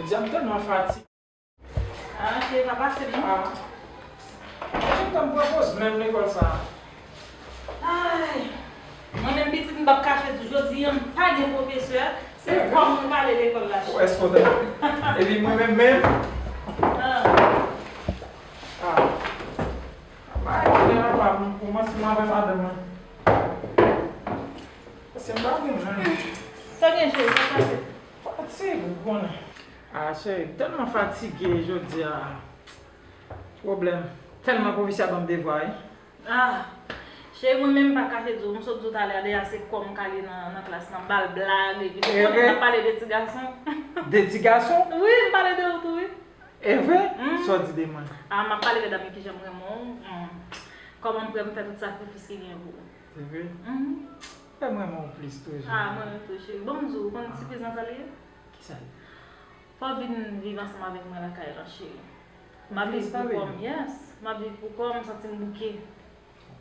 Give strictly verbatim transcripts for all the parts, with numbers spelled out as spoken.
Jodi a m tèlman fatige. Ah, cheri, pa pase non. Ah. Mwen te pran poz menm lekòl sa. Ay. Mwen menm pitit m p ap kache di w, jodi a m pa gen pwofesè, se kòm mwen pale lekòl la. Ou èske w tande? Epi mwen menm menm. Ah. Ah. Mwen pa gen ansanm avè madanm mwen. Paske m pa gen menm. Sa gen cheri, sa pase. Fatig, ou konnen. Ah, cheri, m tèlman fatige jodi a. Pwoblèm. Tèlman pwofesè a ban m devwa, wi. Ah, cheri, mwen menm m pa kache di w, m sot di w talè a deja se kò m k ale nan, nan klas lan, m ba l blag, epi ou konnen m ap pale de ti gason. De ti gason? Wi, m pale de ou tou, wi. E vre? Mm. Sa w di de mwen? Ah, m ap pale de dam ki jan m renmen w. Mm. Kòman m prè pou m fè tout sakrifis ki gen pou ou. Se vre? Mhm. Fè m renmen w plis toujou. Ah, mwen menm tou, cheri. Bon, m di w, ou konn sipriz lan sa li ye? Kisa l ye? Fò w vin viv ansanm avèk mwen lakay lan, cheri. M ap viv pou kò m, yes. M ap viv pou kò m, m santi m bouke.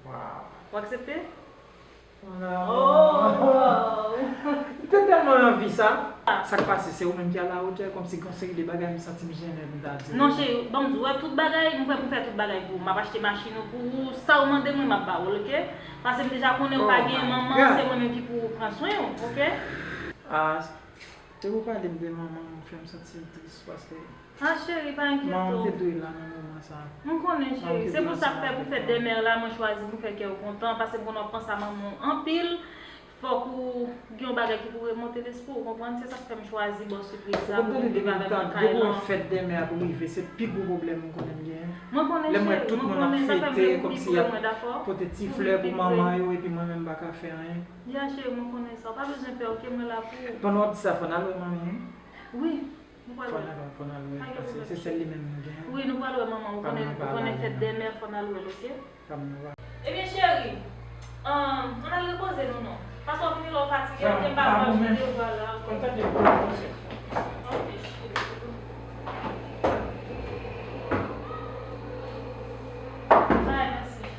Wow. Ou aksepte? Oh! M te tèlman anvi sa. Sa k pase, se ou menm ki alawotè, kòmsi gen yon seri de bagay m santi m jennen pou m ta di w. Non, cheri, ban m di w, wè tout bagay, m prè pou m fè tout bagay pou ou. M ap achte machin ou pou ou, sa ou mande mwen, m ap ba ou l, oke? Paske m deja konnen ou pa gen manman, se mwen menm ki pou pran swen ou, oke? Ah, te ou pale m de manman m, ou fè m santi m tris, paske Ah, cheri, pa enkyete w. Manman w te dwe la nan moman sa. M konnen, cheri. Se pou sa k fè pou fèt dè mè la, mwen chwazi pou fè kè w kontan, paske m konn w ap panse a manman w anpil. Fòk ou gen yon bagay ki pou remonte lespri w, ou konprann? Se sa k fè m chwazi ba w sipriz sa pou w viv avè l nan kay lan. Depi fèt dè mè ap rive, se pi gwo pwoblèm m konnen m genyen. Mwen konnen, cheri, mwen konnen sa fè m gen pou li pou mwen, dakò? Pote ti flè pou manman yo, epi mwen menm m pa ka fè anyen. Ya, cheri, mwen konnen sa. Ou pa bezwen pè, oke? Mwen la pou ou. Pandan w ap di sa, fò n al wè manmi, wi. Wi. Nou pral wè. Fò n al, fò n al wè l, paske se sèl li menm nou gen. Wi, nou pral wè manman. Ou konnen, ou konnen fèt dè mè, fò n al wè l, oke? Ebyen, cheri, ann al repoze nou non. Paske w ap vini la w fatige, oke, m pa pral sou devwa la, oke? Oke, cheri. Bye, mèsi, cheri.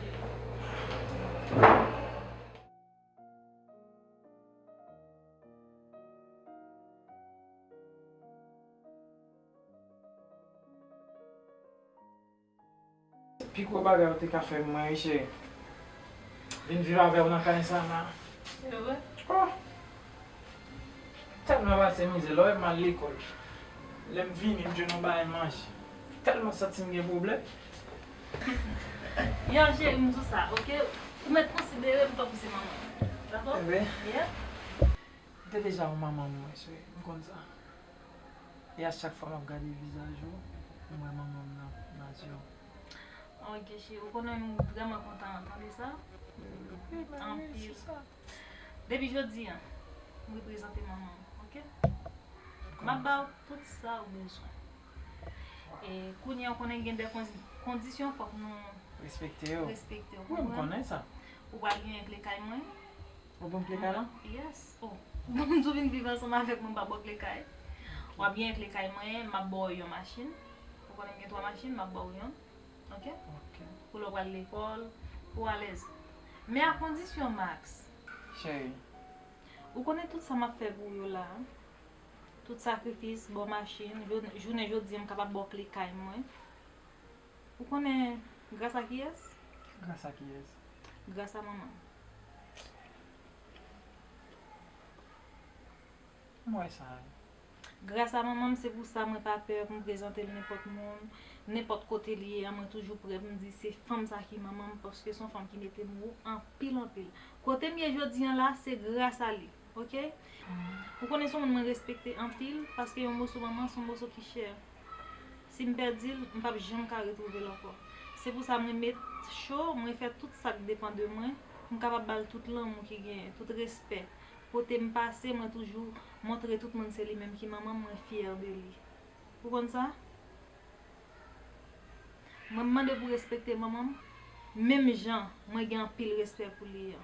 Pi gwo bagay ou te ka fè mwen, wi, cheri. Vin viv avè w nan kay sa la. Se vre? Oh! Tèlman pase mizè, lè w wè m al lekòl. Lè m vini, m jwenn yon bagay manje. Tèlman santi m gen pwoblèm. Yon cheri, m di w sa, oke? Ou mèt konsidere m tankou se manman w. Dakò? Wi. Yeah. M te deja yon manman mwen, cheri. M konn sa. E a chak fwa m ap gade vizaj ou, m wè manman m nan, nan je w. Ok, cheri, ou konnen m vrèman kontan tande sa. Wi, men wi, se sa. Depi jodi a, m reprezante manman m, ok? M ap ba w tout sa ou bezwen. E kounye a, ou konnen gen de kondi-, kondisyon fòk nou respekte yo. Respekte yo, wi, m konprann. Konnen sa. Ou pral gen kle kay mwen. Ou ban m kle kay la? Yes. Oh. Ou ban m tou vin viv ansanm avèk mwen, m pa ba w kle kay. W ap gen kle kay mwen, m ap ba w yon machin. Ou konnen m gen twa machin, m ap ba w yon. Ok? Ok. Pou lè w pral lekòl, pou w alèz. Men a kondisyon, Max. Cheri. Ou konnen tout sa m ap fè pou w yo la. Tout sakrifis, ba w machin, jou-, jounen jodi a m kapab ba w kle kay mwen. Ou konnen gras a kiyès? Gras a kiyès? Gras a manman m. M wè sa. Gras a manman m, se pou sa mwen pa pè pou m prezante l nenpòt moun, nenpòt kote l ye a, mwen toujou prè pou m di se fanm sa ki manman m, paske se yon fanm ki mete m wo anpil, anpil. Kote m ye jodi a la, se gras a li. Ok? Ou konnen se yon moun mwen respekte anpil, paske yon moso manman se yon moso ki chè. Si m pèdi l, m p ap janm ka retwouve l ankò. Se pou sa mwen met cho, mwen fè tout sa k depann de mwen, pou m kapab ba l tout lanmou ki genyen, tout respè. Kote m pase, mwen toujou montre tout moun se li menm ki manman m, mwen fyè de li. Ou konn sa? Mwen mande pou respekte manman m, menm jan mwen gen anpil respè pou li an.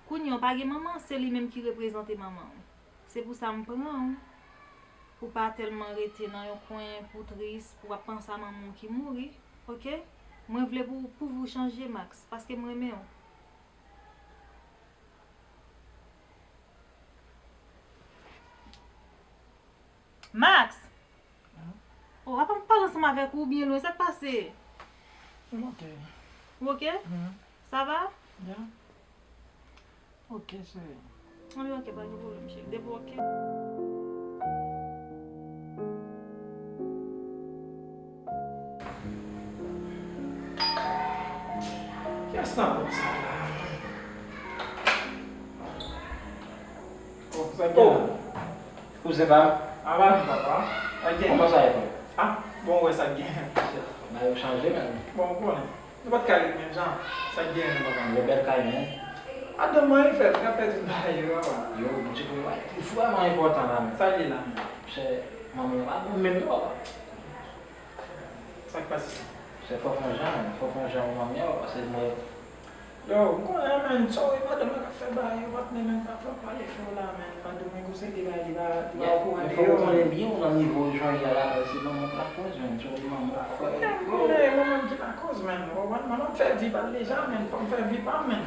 Kounye a w pa gen manman, se li menm ki reprezante manman w. Se pou sa m pran w, pou w pa tèlman rete nan yon kwen, pou w tris, pou w ap panse a manman w ki mouri, ok? Mwen vle pou, pou w chanje, Max, paske m renmen w. Max! Papa, m pale ansanm avèk ou byen lwen, sa k pase? M oke. Ou oke? Mhm. Sa va? Ya. Oke, cheri. Anben, oke, pa gen pwoblèm, cheri. Depi w oke. Kiyès nan pòt sa la? Oh, sa gen la? Kouzen pa m. Apa nou, papa? Sa gen? Kòman sa ye, frè? Ah, bon, wè sa gen. Bagay yo chanje, menm. Bon, ou konnen. Nou pa t ka ret menm jan. Sa k gen menm, papa? Yo bèl kay, men. Adan mwen, fè, fè tout bagay yo, papa. Yo, bon, ti kou, bagay ki vrèman enpòtan la, men. Sa l ye la, men? Chè, manman pa bon menm, non, papa. Sa k pase? Chè, fò fè yon jan, men. Fò fè yon jan pou manman, paske mwen. Yo, m konnen, men. Sorry, madanm nan k ap fè bagay yo, patnè, men. Pa fè pale fè w la, men. Madanm mwen gon seri de bagay li pa, li pa okouran de yo, men. Men fò w konnen byen, ou nan nivo w jwenn la, la, se manman w k lakòz, men. Sorry, manman w fè. Konnen, konnen, manman m ki lakòz, men. Ou konprann? Manman m fè vi pa l deja, men. Fò m fè vi pa m, men.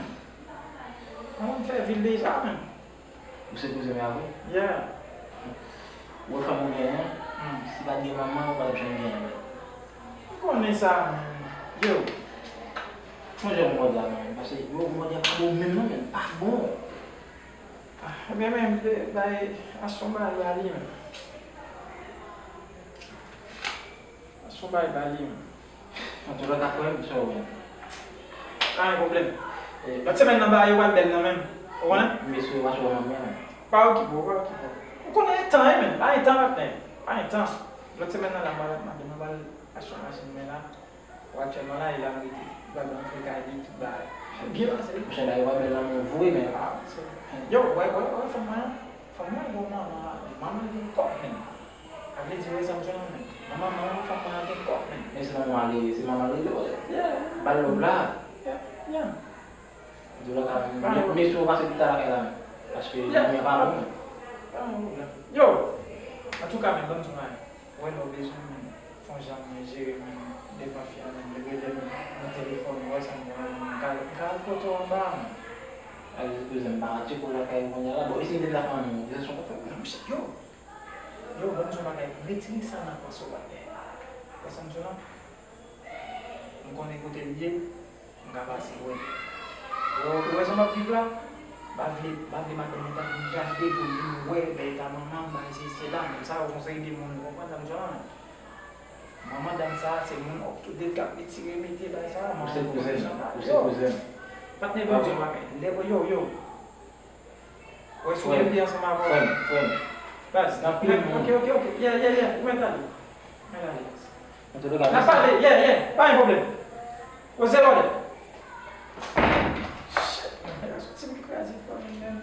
Manman m fè vi l deja, men. Ou se kouzen m a vre? Yeah. Ou wè fanm ou genyen an, hmm, si pa t gen manman, ou pa t ap janm genyen l. M konnen sa, men. Yo. Sonje yon mòd la, men. Paske yo, mòd la pa bon menm, non, men. Pa bon. Ah, ebyen, men, bay, asyon bay ba li, men. Asyon bay ba li, men. Antoulèka, frè m, sa w menm? Pa gen pwoblèm. E, lòt semèn nan, bagay yo pral bèl nan menm. Ou konnen? Mesye yo pa sou manman menm. Pa okipe w, pa okipe w. Ou konnen e tan, wi, men. Pa gen tan, patnè. Pa gen tan. Lòt semèn nan, la, m pral, madanm nan pral achte yon machin, men la, ou aktyèlman la, e la m rete. Li pral antre kay li, tout bagay. Byen pase, wi. Monchè, bagay yo pral bèl nan men w vre, men. Ah, se, yo, wè, wè, wè, fanm mwen an. Fanm mwen an gon manman, manman l gen kòb, men. Sa vle di, wè, sa m jwenn nan men. Manman, manman fanm mwen an gen kòb, men. Men se manman l ye, se manman l ye, wè. Yeah. Ba l love la. Yeah, yeah. Di w lakay, men, men si w pase pita lakay la, men. Paske manman pa bon. Pa gen pwoblèm. Yo! Antouka, men, ban m di w bagay. Wè, lè w bezwen, men, fè yon jan, men, jere, men, devan fi a, men, li rele m nan telefòn, wè sa m gen la, men, m ka, m ka al kote w anba a, men. Ay, kouzen, m pa tcheke w lakay ou kounye a la. Bon, e si m te lakay ou, se sa w t ap fè? Non, monchè, yo! Yo, ban m di w yon bagay, retire sa nan panse w, patnè. Wè sa m di w la? M konnen kote l ye, m ka pase wè. Ou wè, ou wè jan m ap viv la? M pa vle, m pa vle madanm mwen ta vin gade pou l vin wè, bèl ta manman m, bagay sesi sela, men sa yo se yon seri de moun, ou konprann sa m di w la, men? Manman dam sa a, se moun up to date k ap retire, mete, bagay sa a, manman mwen konnen jan l ap, yo. Patnè, ban m di w yon bagay, lè, yo, yo. Wè, si w vle ansanm avè w. Frè m, frè m. Baz, nan pil moun. Ok, ok, ok. Yeah, yeah, yeah. Ou mèt ale. Mèt ale. N ap pale, yeah, yeah. Pa gen pwoblèm. Oze vòlè. Shit, nèg la soti m kraze fanmi m menm.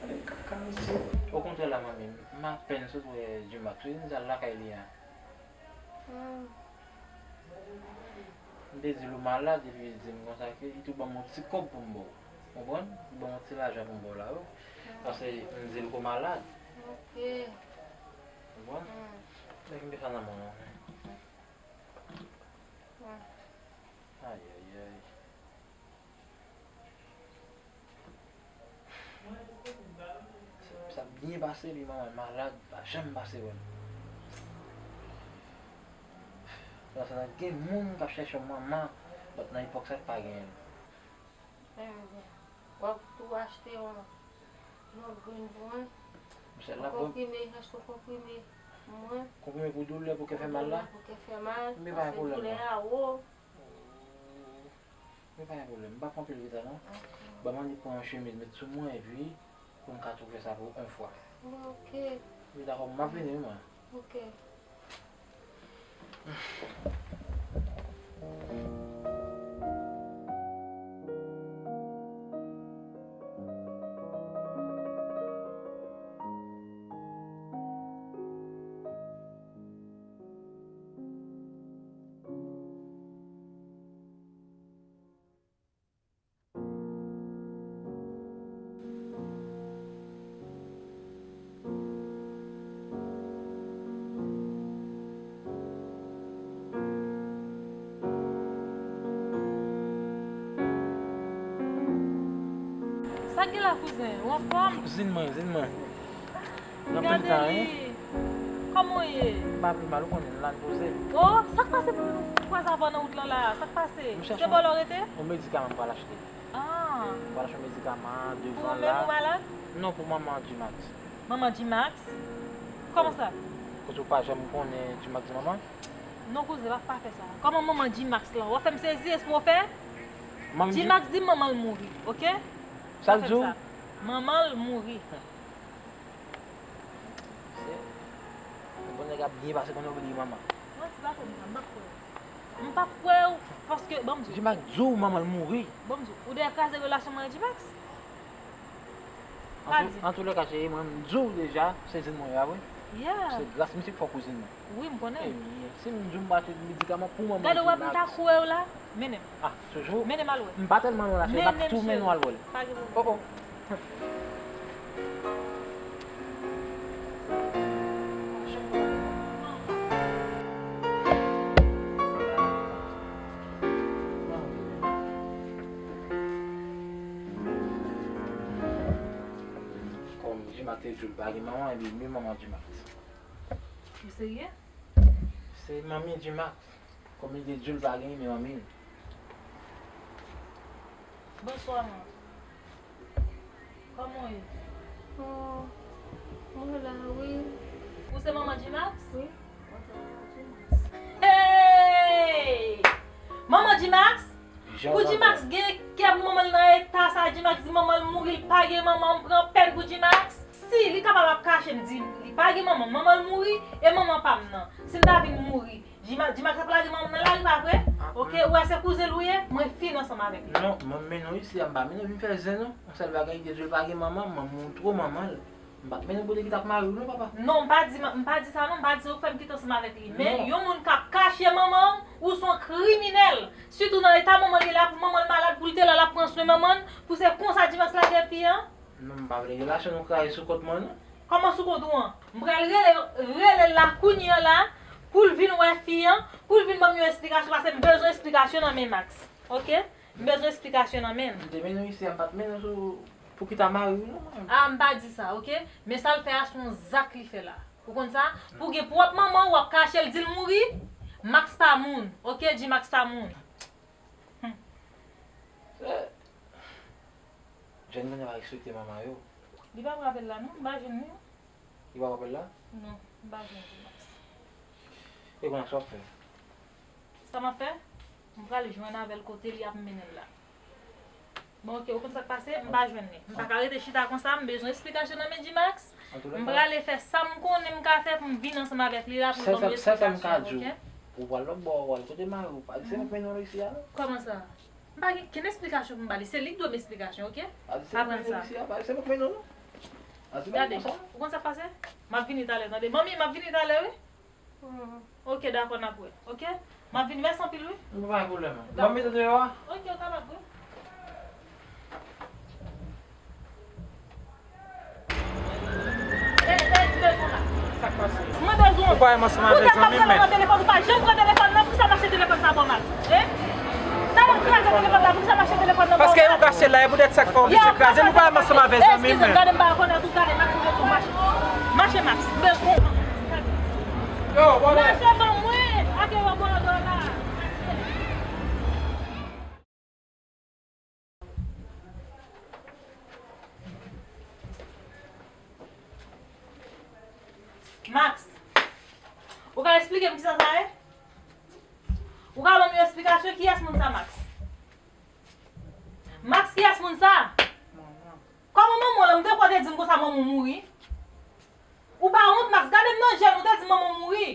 Gade kaka mesye. Okontrè la, manmi, m apèn sot wè G-Max wi, li al lakay li a. Hmm. M te di l ou malad, epi li di m konsa ke li tou ban m yon ti kòb pou m ba w. Konprann? Li ban m yon ti lajan pou m ba w la, wi. Hmm. Paske m di l ke w malad. Ok. Konprann? Hmm. Nèg m te fè nan men w non. Hmm. Ayayay. Sa, sa byen pase, epi manman malad, pa janm pase wè l. Sa, sa gen moun k ap chèche yon manman, but nan epòk sa, pa genyen l. Enben, w ap tou achte yon, yon green pou mwen? Yon konprime, èske w konprime pou mwen? Konprime pou doulè, pou kè fè mal la? Pou doulè, pou kè fè mal, paske doulè a wo. Men pa gen pwoblèm, m p ap pran pil tan non. Ok. Ban m annik pran yon chemiz met sou mwen epi pou m ka tou fè sa pou yon fwa. Bon, ok. Wi, dakò, m ap vini wi mwen. Ok. Sa gen la, kouzen? Ou anfòm? Zin mwen, zin mwen. Nan pil tan, wi. Kòman w ye? M pa pi mal, ou konnen, m la, m poze. Oh, sa k pase pou nou kwaze avè w nan wout lan la a? Sa k pase? Se bò la w rete? Yon medikaman m pral achte. Ah. M pral achte yon medikaman devan la. Pou ou menm ou malad? Non, pou manman G-Max. Manman G-Max? Kòman sa? Kote ou pa janm konnen G-Max di manman? Non, kouzen, pa, pa fè sa. Kòman manman G-Max lan? W ap fè m sezi, espre w fè? Manman G-Max di manman l mouri, oke? Sa l di w? Manman l mouri. Bon nèg ap byen pase konnen w bliye manman. Mwen ti baton m nan, m p ap kwè w. M p ap kwè w, paske, ban m di w. G-Max di w manman l mouri. Ban m di w, ou deja kraze relasyon mwen ak G-Max? Pa di. Antoulekan, cheri, mwen, m di w deja, se kouzin mwen yo a, wi. Yeah. Se gras misye k fè w kouzin mwen. Wi, m konnen. Ebyen, si m di w m pa achte medikaman pou manman G-Max. Gade, w wè m ta kwè w la, mennen m. Ah, toujou? Mennen m al wè. M pa tèlman lwen la, cheri, m ap tou mennen w al wè l. Pa gen pwoblèm. Oh, oh. Kòm G-Max te di w l pa gen manman, ebyen, li menm manman G-Max. Ou serye? Se manmi G-Max. Kòm li te di w l pa gen, men manmi l. Bonswa, man. Kòman w ye? Oh, mwen la, wi. Ou se manman G-Max? Wi, mwen se manman G-Max. Hey! Manman G-Max? Pou G-Max gen kè pou manman l nan eta sa, G-Max di manman l mouri, l pa gen manman, m pran pèn pou G-Max. Si li kapab ap kache m, di li pa gen manman, manman l mouri, e manman pa m nan. Si m ta vin mouri, G-Max, G-Max ap lage manman m nan lari, pa vre? Ah, oke, ou wè se kouzen l ou ye, mwen fini ansanm avèk li. Non, mwen mennen w isi a, m pa mennen w vin fè zen, non. Yon sèl bagay, li te di w pa gen manman, mwen montre w manman l. M pa t mennen w pou li ki t ap mari w, non, papa. Non, m pa di, m pa di sa, non, m pa di ou fè m kite ansanm avèk li. Men, yon moun k ap kache manman w, ou se yon kriminèl. Sitou nan eta manman l ye la, pou manman l malad, pou l te la, l ap pran swen manman l, pou se konsa G-Max lage fi an? Non, m pa vle relasyon nou kraze sou kont mwen, non. Kòman sou kont ou an? M pral rele, rele l la kounye a la, pou l vin wè fi an, pou l vin ban m yon esplikasyon, paske m bezwen esplikasyon nan men Max. Oke? M bezwen esplikasyon nan men l. M te mennen w isi a, m pa t mennen w sou, pou kite mari w, non, mwen. Ah, m pa di sa, oke? Men sa l fè a, se yon zak li fè la. Ou konn sa? Pou gen pwòp manman w, w ap kache l, di l mouri. Max pa moun, oke? G-Max pa moun. Hmm. Eh. Jèn moun nan pa respekte manman yo. Li pa pran apèl la, non. M pa jwenn li, non. Li pa pran apèl la? Non, m pa jwenn G-Max. E kounye a sa w ap fè? Sa m ap fè? M prale jwenn avè l kote li ap mennen l la. Bon, oke, ou konn sa k pase? M pa jwenn li. M pa ka rete chita konsa, m bezwen esplikasyon nan men G-Max. M prale fè sa m konnen m ka fè pou m vin ansanm avèk li la, pou l ban m yon esplikasyon, oke? Ou pral lòt bò, ou al kote mari w. Pa di se mwen k mennen w isi a, non. Kòman sa? M pa gen kenn esplikasyon pou m ba li. Se li k dwe m esplikasyon, oke? Pa di se mwen k mennen w isi a, pa di se mwen k mennen w, non. Pa di bagay konsa. Gade, ou konn sa k pase? M ap vini talè, tande. Manmi, m ap vini talè, wi. Oke, dakò, n ap wè. Oke? M ap vini, mèsi anpil, wi. Pa gen pwoblèm. Ban m mete deyò a. Oke, ou kapab, wi. Ey, ey, m bezwen w la. Sa k pase? Mwen bezwen w. Ou pa renmen ansanm avèk zanmi m, men. Ou pa pran telefòn, ou pa janm pran telefòn nan, poukisa m achte telefòn sa ba w, Max? Hein? Talè m kraze telefòn la, poukisa m achte telefòn nan ba w? Paske ou kache la, e poutèt sa k fè w oblije kraze l, ou pa renmen ansanm avèk zanmi m, men. Eskize m, gade m pa rekonèt ou, gade Max, m bezwen w mache. Mache, Max, m bezwen w. Yo, bòlè. Mache ban mwen, ake yo bòlè la. Max, ou ka esplike m kisa sa ye? Ou ka ban m yon esplikasyon? Kiyès moun sa, Max? Max, kiyès moun sa? Manman. Kòman manman w la? M te kwè w te di m konsa manman w mouri. Ou pa wont, Max? Gade m nan je m, ou te di m manman w mouri.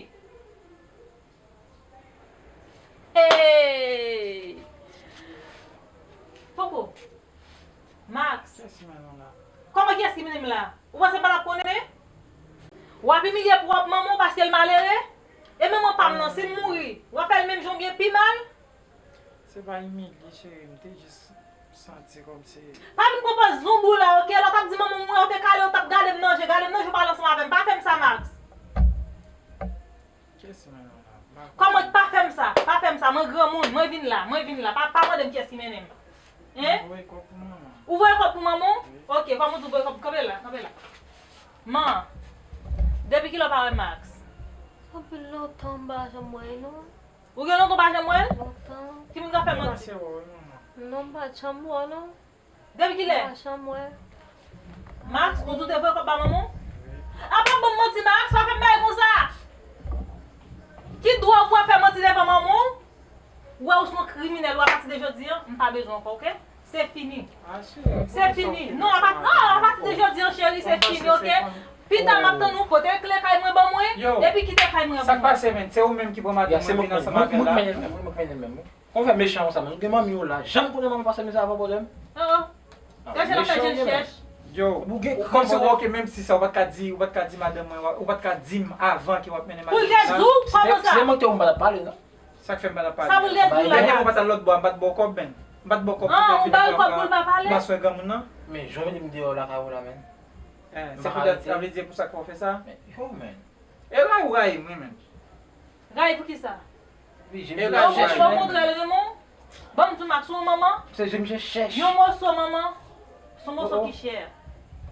Hey! Poko. Max. Kiyès ki mennen w la? Kòman kiyès ki mennen m la? Ou panse m pa t ap konnen? W ap imilye pwòp manman w paske l malere? E manman pa m nan, si l mouri, w ap fè l menm jan oubyen pi mal? Se pa imilye, cheri, m te jis santi kòmsi. Pa vin pran pòz zonbou la, oke? Lè w t ap di manman w mouri, w te kale, w t ap gade m nan je, gade m nan je, w pale ansanm avè m. Pa fè m sa, Max. Kiyès ki mennen w la? Kòman pa fè m sa? Pa fè m sa. Mwen granmoun, mwen vin la, mwen vin la. Pa, pa mande m kiyès ki mennen m. Hein? Mwen voye kòb pou manman. Ou voye kòb pou manman w? Wi. Oke, kòm ou di w voye kòb, kanpe la, kanpe la. Man, depi kilè w pa wè Max? Anpil lontan m pa janm wè l non. Ou gen lontan w pa janm wè l? Lontan. Ki moun k ap fè manti? Non, m pa t janm wè l non. Depi kilè? M pa janm wè l. Max, ou di w te voye kòb ba manman w? Apa ban m manti, Max, pa fè m bagay konsa. Ki dwa w pou w ap fè manti devan manman w? Ou wè ou se yon kriminèl, ou apati de jodi an, m pa bezwen w ankò, oke? Se fini. Se fini. Non, apati, non, apati de jodi an, cheri, se fini, oke? Pita m ap tann ou, pote kle kay mwen ban mwen, epi kite kay mwen ban mwen. Sa k pase, menn? Se ou menm ki pran madanm mwen vin ansanm avè l la. Mwen k mennen l menm, mwen k mennen l menm. Kòman w fè mechan konsa, menn? Ou gen manmi w la, janm konnen manmi w pase mizè avan, bòdè m? Gade jan l ap fè je l chèch. Yo, ou gen kòmsi ou oke, menm si sa, ou pa t ka di, ou pa t ka di madanm mwen, ou pa t ka di m avan ke w ap mennen madanm mwen. Pou l te di w, kòman sa? Si se mwen ki te ou, m pa t ap pale, non. Sa k fè m pa t ap pale? Sa pou l te di w la? Depi ou pa t al lòt bò a, m pa t ba w kòb, menn. M pa t ba w kòb pou te vin pran, pran swen granmoun nan. Men jan w mete m deyò lakay ou la, menn. Se poutèt sa, vle di se pou sa k fè w fè sa? Men, yo, menn. E rayi ou rayi m, wi, menn. Rayi pou kisa? Wi, je m chèch. Okontrè, Raymond, ban m di w, Max, ou yon manman? Se je m chèch. Yon moso manman, se yon moso ki chè.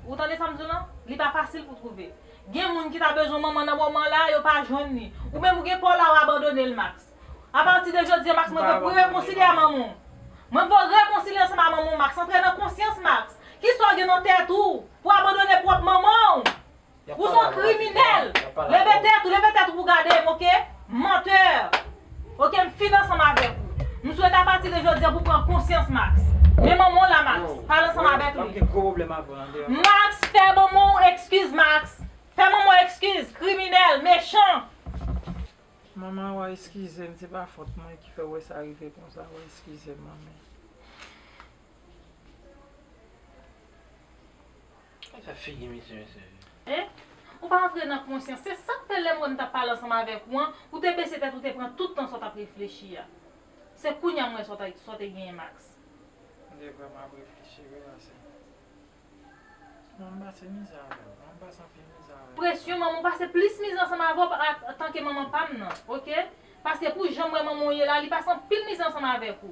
Ou tande sa m di w lan? Li pa fasil pou twouve. Gen moun ki ta bezwen manman nan moman la, yo pa jwenn li. Ou menm ou gen pa w la, w abandone l, Max. Apati de jodi a, Max, mwen vle pou rekonsilye a manman w. Mwen vle rekonsilye ansanm a manman w, Max. Antre nan konsyans, Max. Kisa w gen nan tèt ou pou abandone pwòp manman w? Ou se yon kriminèl! Leve tèt ou, leve tèt ou pou gade m, oke? Mantè! Oke, m fin ansanm avèk ou. M swete apati de jodi a pou pran konsyans, Max. Men manman w la, Max. Pale ansanm avèk li. Max, fè manman w ekskiz, Max. Fè manman w ekskiz, kriminèl, mechan. Manman, w a eskize m, se pa fòt mwen ki fè w wè sa rive konsa, w a eskize m, manmi. Sa figi misye, mesye. Eh? Ou pa antre nan konsyans. Se sa k fè lè m wè m t ap pale ansanm avèk ou an, ou te bese tèt ou te pran tout tan sa w t ap reflechi a. Se kounye a m wè sa w ta, sa w te genyen, Max. M te vrèman ap reflechi, wi, Max. Mwen, m pase mizè avè w. Mwen, m pase anpil mizè avè w. Presyon manman w pase plis mizè ansanm avè w pa, antanke manman pa m nan, oke? Paske pou jan m wè manman w ye la, li pase anpil mizè ansanm avèk ou.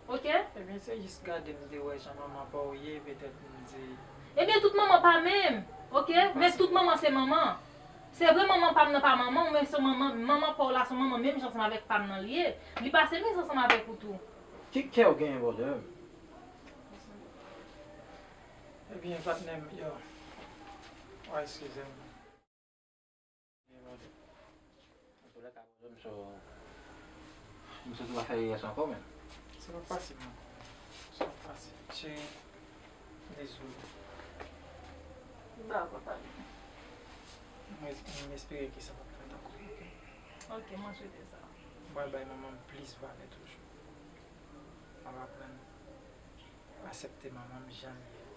Oke? Ebyen, se jis gade m te wè jan manman pa w ye, petèt m di. Ebyen, tout manman pa menm, oke? Men tout manman se manman. Se vre manman pa m nan pa manman w, men se manman, manman pa w la se manman menm jan ansanm avèk pa m nan li ye. Li pase mizè ansanm avèk ou tou. Ki kè w genyen, brother? Ebyen, patnè m, yo. Wa, eskize m. Antouka, m sot, m sot pa fè erè sa ankò, men. Sa pa fasil, non. Sa pa fasil. Cheri, dezole. Dakò, pa gen. Mwen, mwen espere ke sa p ap fèt ankò, oke? Oke, mwen swete sa. Mwen bay manman m plis valè toujou. Mwen aprann aksepte manman m jan l ye.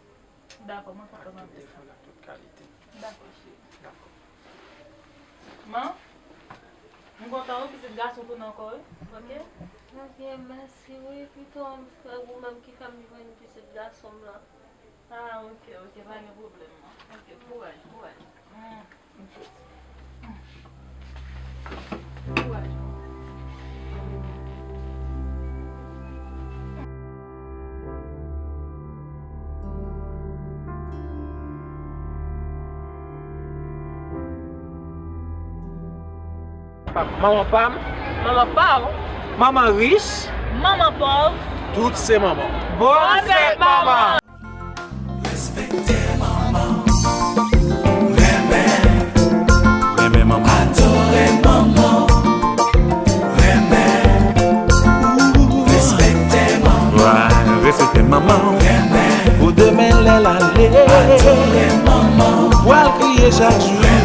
Dakò, mwen kontan tande sa. Ak tout defo l, ak tout kalite l. Dakò, cheri. Dakò. Man, m kontan wi, pitit gason tounen ankò wi. Oke? Ebyen, mèsi wi, pito m fè ou menm ki fè m jwenn pitit gason m lan. Ah, oke, oke, pa gen pwoblèm, man. Oke, kouraj, kouraj. Manman pa m. Manman pa w. Manman rich. Manman pòv. Tout se manman. Bòn fèt, manman! Respekte manman. Renmen. Renmen manman. Adore manman. Renmen. Respekte manman. Respekte manman. Renmen. Pou demen lè l ale. Adore manman. Ou pral kriye chak jou.